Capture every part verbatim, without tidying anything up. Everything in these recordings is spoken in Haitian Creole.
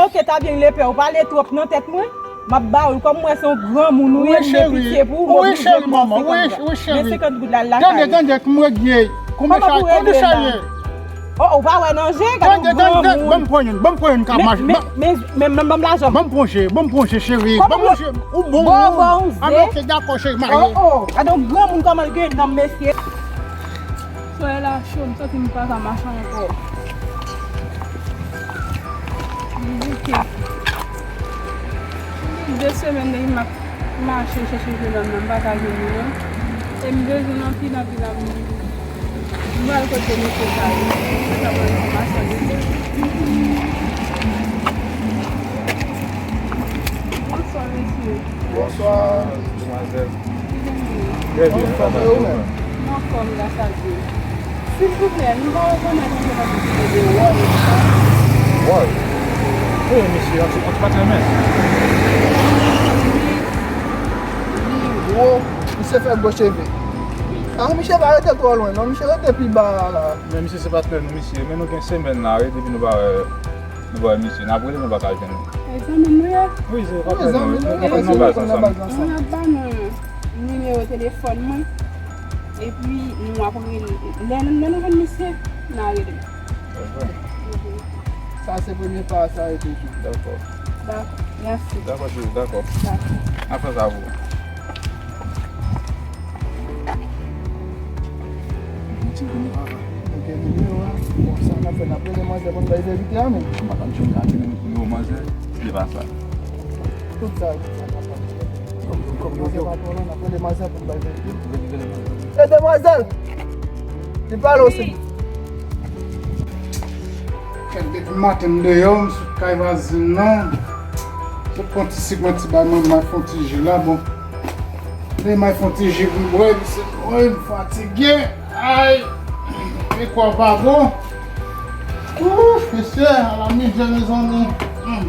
Ou ke ta byen lepè, ou pale twòp nan tèt mwen. M ap ba ou l, kòm mwen se yon granmoun ou ye, m gen pitye pou ou, m oblije panse kòm sa. Men senkant goud la, l la. Tande, tande, m regle. Kòman pou w regle la? Oh, ou pa wè nan je, gade yon granmoun. Ban m pran youn, ban m pran youn k ap mache. Men, men, men, men, ban m lajan. Ban m pran je, ban m pran je, cheri. Ban m pran je. Ou bon, ou bon. An, ok, dakò, cheri, maye. Oh, oh, gade yon granmoun kòman l gen nanm, mesye. Solèy la cho, m santi m pa ka mache ankò. M bouke. Gen de semèn depi m ap mache chèche jenòm nan, m pa ka jwenn li non. E m bezwen l anpil, anpil, anpil. M pral kote mesye sa yo. Mwen ta pran enfòmasyon de li. Bonswa, mesye. Bonswa, demwazèl. Trè byen, sa va, ou menm? M anfòm, gras a Dye. Silvouplè, nou pa rekonèt yon jenòm ki rele Wòl. Wòl? Wi, misye, yon ti, yon ti patnè mens. Li, li gwo, misye fè gwo cheve. Ah, misye pa rete twò lwen, non, misye rete pi ba la. Men misye se patnè nou, misye, men nou gen semèn la, wi, depi nou pa wè. Nou pa wè misye, n ap rele nou pa ka jwenn li. E zanmi nou ye? Wi, se patnè nou, wi. Nou konn nan baz ansanm. N ap ba nou nimewo telefòn mwen. Epi nou ap rele. Lè, lè nou jwenn misye, n a rele. Sa se premye pa sa e toujou. Dakò. Dakò, mèsi. Dakò, cheri, dakò. Dakò. N ap fè sa pou ou. Yon ti grenn papa. Ok, nimewo a. Bon, sa n ap fè, n ap rele manzè pou n bay verite a, men. M pa konn si w ka di nimewo manzè, se pa sa. Tout sa, tout sa, papa. Kòm, kòm, manzè pa twò lwen, n ap rele manzè pou n bay verite. Rele, rele manzè. E demwazèl! Li pale osi. Kèt depi maten m deyò, m sot kay vwazin nan. Sot pran ti sik, pran ti bay manman, fè yon ti ji la, bon. Demay fè yon ti ji pou m bwè, misye, woy, m fatige. Ay, men kò pa bon. Ouf, mesye, ala mizè, mezanmi. Hmm.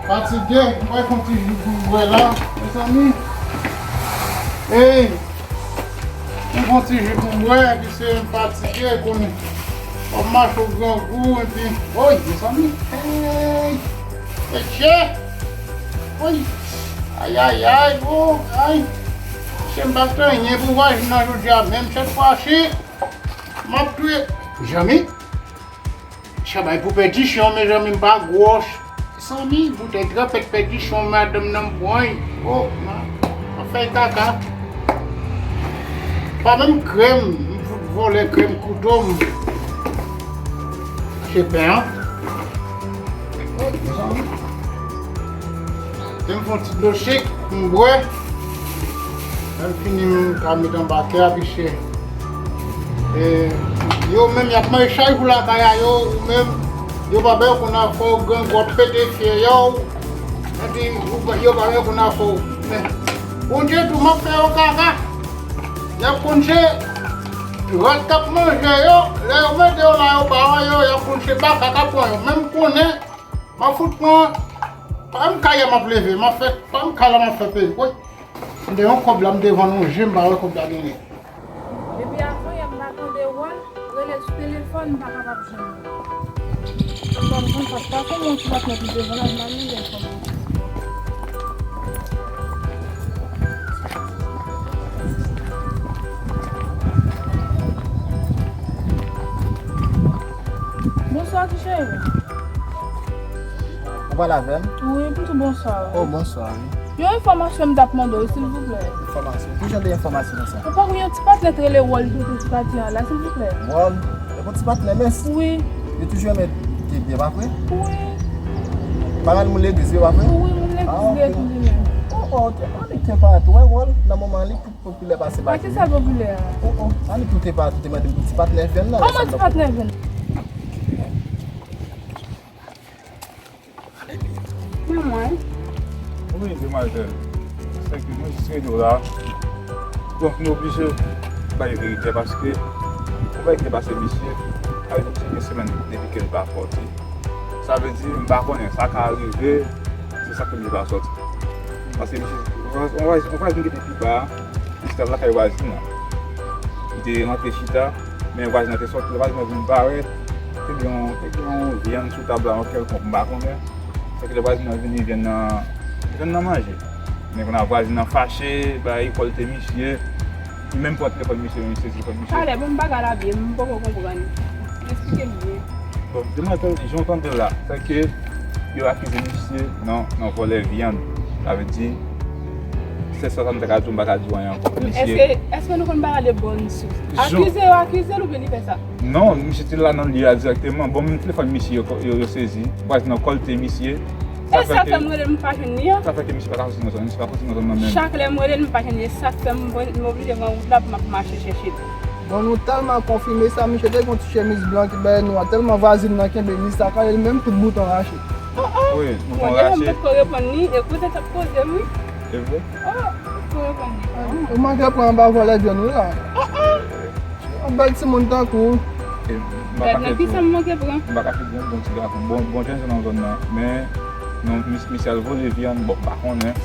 Fatige, m pral fè yon ti ji pou m bwè la, mezanmi. Ey, m fè yon ti ji pou m bwè, epi se m fatige, konnen. Fò m mache yon grangou, epi, woy, mezanmi. Ey, mesye. Woy. Ayayay, oh, ay. Mesye, m pa t anyen pou vwazin nan jodi a, menm sèt fwa si. M ap touye. Mezanmi. Chabay pou pèdisyon, mezanmi, m pa gwòs. Mezanmi, boutèy tranpèt pèdisyon, madanm nan m pran. Oh, m ap fè kaka. Pa menm krèm, m fout vòlè krèm kouto m. Se pen an. Oh, mezanmi. Lè m fè yon ti dlo sik, m bwè. Lè m fini, m ka met anba kè a, piske, e, yo menm, y ap manje chay pou lakay a yo, ou menm, yo pa bay konn afè w, grangou ap pete fyè yo, epi ou pa, yo pa bay konn afè w. Men, Bondye tou, m ap fè yo kaka. Y ap konn se rat k ap manje yo, lè yo mete yo la, yo pa wè yo, y ap konn se baka k ap pran yo. Men m konnen, m ap fout pran, pa m kay a m ap leve, m ap fè, pa m kay la m ap fè peyi. Woy, m te yon kòb la, m te vann yon je, m pa wè kòb la genyen. Depi avan yè m pa tande Wòl, rele sou telefòn, m pa kapab jwenn li. Fò m konn sa k pase, men yon ti patnè ki devan la, m al mande enfòmasyon. Bonswa, ti cheri. Ou pale avè m? Wi, m di w bonswa, wi. Oh, bonswa, wi. Yon enfòmasyon m t ap mande w, silvouplè. Enfòmasyon? Ki jan de enfòmasyon konsa? Ou pa konn yon ti patnè k rele Wòl ki rete sou katye a la, silvouplè? Wòl? E yon ti patnè mens? Wi. Li toujou renmen byen, pa vre? Wi. Pa mal moun legliz, wi, pa vre? Wi, moun legliz li ye tou li menm. Oh, oh, ok. Annik te pa tou, wè, Wòl, nan moman li, Popilè pase pa ki sa l popilè a? Oh, oh. Annik tou te pa, tou te mande m pou ti patnè vyann nan. Kòman ti patnè vyann? Men mwen. Wi, demwazèl. Sèke mwen jis rele w la. Donk, nou oblije bay verite paske ou wè ki te pase misye, sa vle di misye gen semèn depi ke l pa sòti. Sa vle di, m pa konnen, sa ka rive, se sa k fè misye pa sòti. Paske misye, yon vwazin, yon vwazin ki te pi ba a, misye t ap lakay vwazin nan. Li te rantre chita, men vwazin nan te sòti, lè vwazin nan vin parèt, Te gen yon, te gen yon vyann sou tab la, yon kèlkonk, m pa konnen. Sa ki lè vwazin nan vini, vyann nan, vyann nan manje. Men kounye a vwazin nan fache, bay kòlte misye. Li menm pran telefòn misye, men misye telefòn misye. Talè, bon, m pa ka la byen, m poko konprann. Eksplike m byen. Bon, demoiselle, jan w tande l la, se ke yo akize misye nan, nan vòlè vyann. Sa vle di, se sa m ta ka di w, m pa ka di w anyen ankò. Misye Èske, èske nou konn pale de bòn sous? Jan Akize yo akize l oubyen li fè sa? Non, misye te la nan lye a dirèkteman. Bon, menm telefòn misye yo, yo, yo sezi. Vwazin nan kòlte misye. E sa k fè m rele m pa jwenn li an? Sa fè ke misye pa ka soti nan zòn, misye pa soti nan zòn nan menm. Chak lè m rele l, m pa jwenn li. E sa k fè m, m oblije pran wout la pou m ap mache chèche l. Bon, nou tèlman konfime sa, misye te gen yon ti chemiz blan ki bay nwa, tèlman vwazin nan kenbe li, sa ka li menm tout bouton rache. Wi, bouton rache. M potko reponn li, e koze t ap koze m, wi. E vre? Oh, m potko reponn li. Ou manke pran anba vòlè vyann wi la. Yon bèl timoun tankou w. Gad nan kisa m manke pran. M pa kache di w, bon ti gason, bon, bon jènjan nan zòn nan. Men, non, mis-, misye al vòlè vyann, bon, m pa konnen.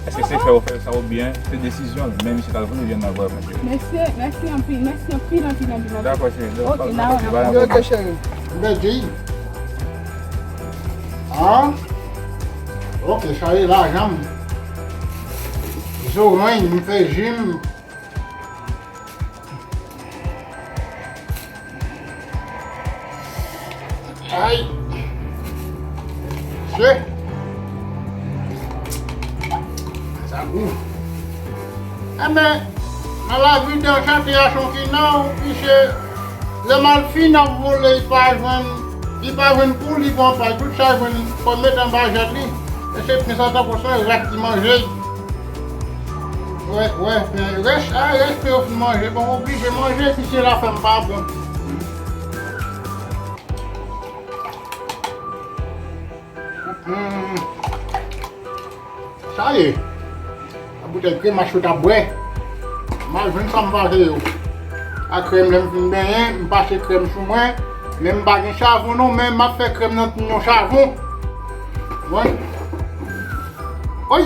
Èske se fè w fè sa oubyen se desizyon l? Men misye t al vòlè vyann nan vrèman. Mèsi, mèsi anpil, mèsi anpil, anpil, anpil, anpil. Dakò, cheri. Ok, n a wè. Ok, cheri. M pèdi. Ah? Ok, sa ye lajan m. Zorèy, m fè ji m. Ay! Mesye! Sa gou! Enben, nan lavi dan chante a chonki nan ou pise lè malfin ap vole, li pa jwenn, li pa jwenn pou li pran pay, tout sa jwenn kòm met anba jèt li. Mesye, men sa tankou se yon rat ki manje. Wè, wè, men rès, a, rès ke yo fin manje, bon, oblije manje, epi se la fè m pa bon. Hmm. Sa ye. A boutèy krèm a sot ap bwè. M al jwenn sa m pase yo. A krèm lè m fin benyen, m pase krèm sou mwen. Men m pa gen savon non, men m ap fè krèm nan yon savon. Wè. Oy!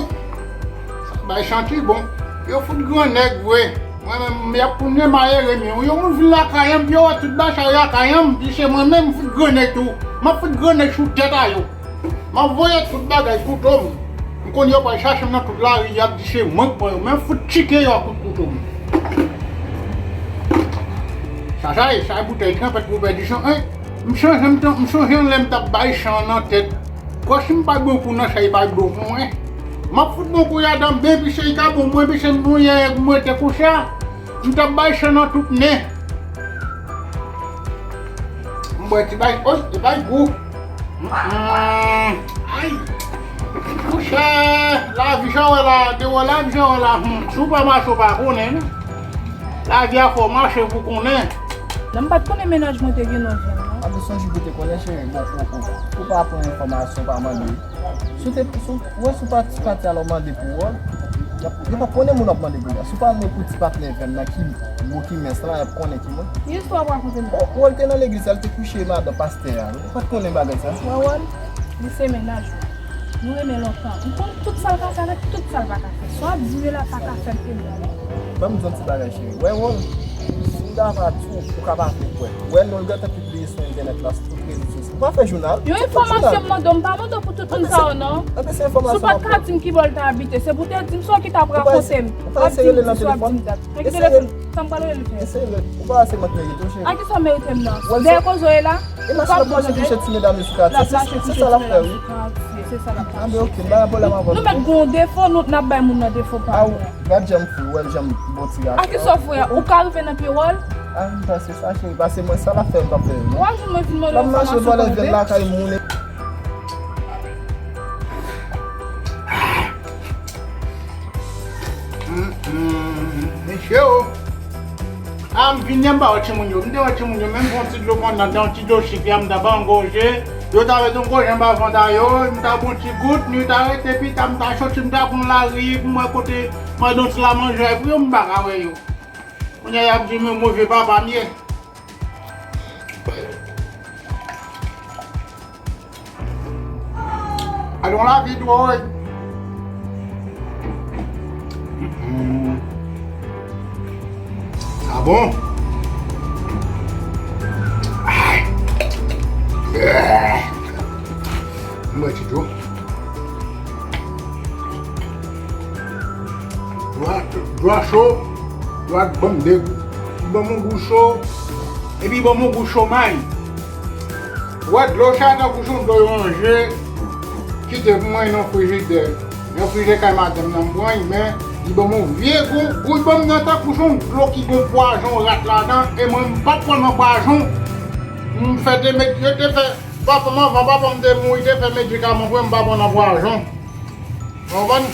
Sa bay santi bon. Yo fout gran nèg vre. Mwen menm, y ap konnen malere m ye. Yon moun vin lakay an, yo wè tout bagay sa yo lakay an, di se mwen menm, m fout gran nèg tou. M ap fout gran nèg sou tèt a yo. M ap voye tout bagay kouto m. M konn yo pral chache m nan tout lari, y ap di se mwen k pran yo. Men m fout tike yo ak kout kouto m. Sa, sa ye, sa ye boutèy tranpèt pou pèdi chan, en. M chanje, m tan, m sonje yon lè m t ap bay chan nan tèt. Kwè si m pa t bon kou nan chay, pa t bon pou mwen. M ap fout bon kou ladan, men pise li ka bon, mwen pise m mwen yè mwen te kouche a. M t ap bay chan nan tout nen. M bwè ti bay, oy, ti bay gou. Hmm, ay. Monchè, lavi jan wè la, de wè lavi jan wè la. Hmm, si w pa mache, w pa konnen, non. Lavi a fè w mache pou konnen. Lè m pa t konnen mennaj mwen te gen non vyann, non. A, men sonje pou te konnen, cheri. Bon, ou, ou, ou pa pran enfòmasyon, pa mande. Si w te, si w, wè, si w pa ti pati, alò mande pou wòl. Y ap, yo p ap konnen moun w ap mande pou li a. Si w pa mande pou ti patnè vyann nan ki gwo, ki mens lan, y ap konnen ki moun. Ki istwa w ap rakonte m? O, wòl te nan legliz la, li te kouche madan pastè a. Ou pa t konnen bagay sa? Wè wòl, li se mennaj ou. Nou renmen lontan. M konn tout sa l ka fè avèk tout sa l pa ka fè. Sa w ap di yo la pa ka fè l pi byen. Ban m di w yon ti bagay, cheri. Wè wòl, si m ta pa di w, ou ka pa vle kwè. Wè non l gentan pibliye sou entènèt la, sou tout rezo sosyo. Ou pa fè jounal? Yon enfòmasyon m mande w, m pa mande w pou tout moun sa yo, non. Anben se enfòmasyon m ap ba w. Si w pa t ka di m ki bò l ta abite, se pou w te di m sa w ki t ap rakonte m. Ou pa eseye rele l nan telefòn? Nan ki telefòn? Sa m pral rele l fè? Eseye rele. Ou pa wè se mwen ki merite w, cheri. A kisa w merite m nan? Dèyè koze w ye la? E mache l ap mache touche ti medam yo sou katye. Se sa l ap fè, wi. Se sa l ap fè. Anben, ok, m pa gen pwoblèm avè w. Nou mèt gen yon defo, nou, n ap bay moun nan defo pa nou. Gad jan m fou, wè jan m bon ti gason. A kisa w fou a? Ou ka rive nan pye wòl? A, m panse sa, cheri. Pase mwen sa l ap fè, m p ap fè l, non. W ap jwenn mwen vin mande enfòmasyon pou mwen. L ap mache vòlè vyann lakay moun. Mesye o. A, m vini, m pa wè timoun yo. M te wè timoun yo, men m pran yon ti dlo pandan, yon ti dlo sik la, m ta ba yon gòje. Yo ta ret yon gòje anba vant a yo, m ta bon ti gout, nou ta rete pita, m ta soti, m ta pran lari pou m wè kote mwen don ti la manje pou yo, m pa ka wè yo. Kounye a y ap di m move papa m ye. Alon lavi dwòl. Sa bon. Ay. M bwè ti dlo. Dlo a cho, dlo a ban m de gou. Li ban m yon gou cho, epi li ban m yon gou cho may. Wè, dlo sa tankou se yon dlo yo ranje, kite pou mwen nan frijidè. Nan frijidè kay madanm nan m pran, men li ban m yon vye gou. Gou li ban m nan tankou se yon dlo ki gon pwason rat ladan, e mwen m p ap pran nan pwason. M fè te met, yo te fè, papa m, anvan papa m te mouri, te fè medikaman pou mwen, m pa pran nan pwason. Ou konprann?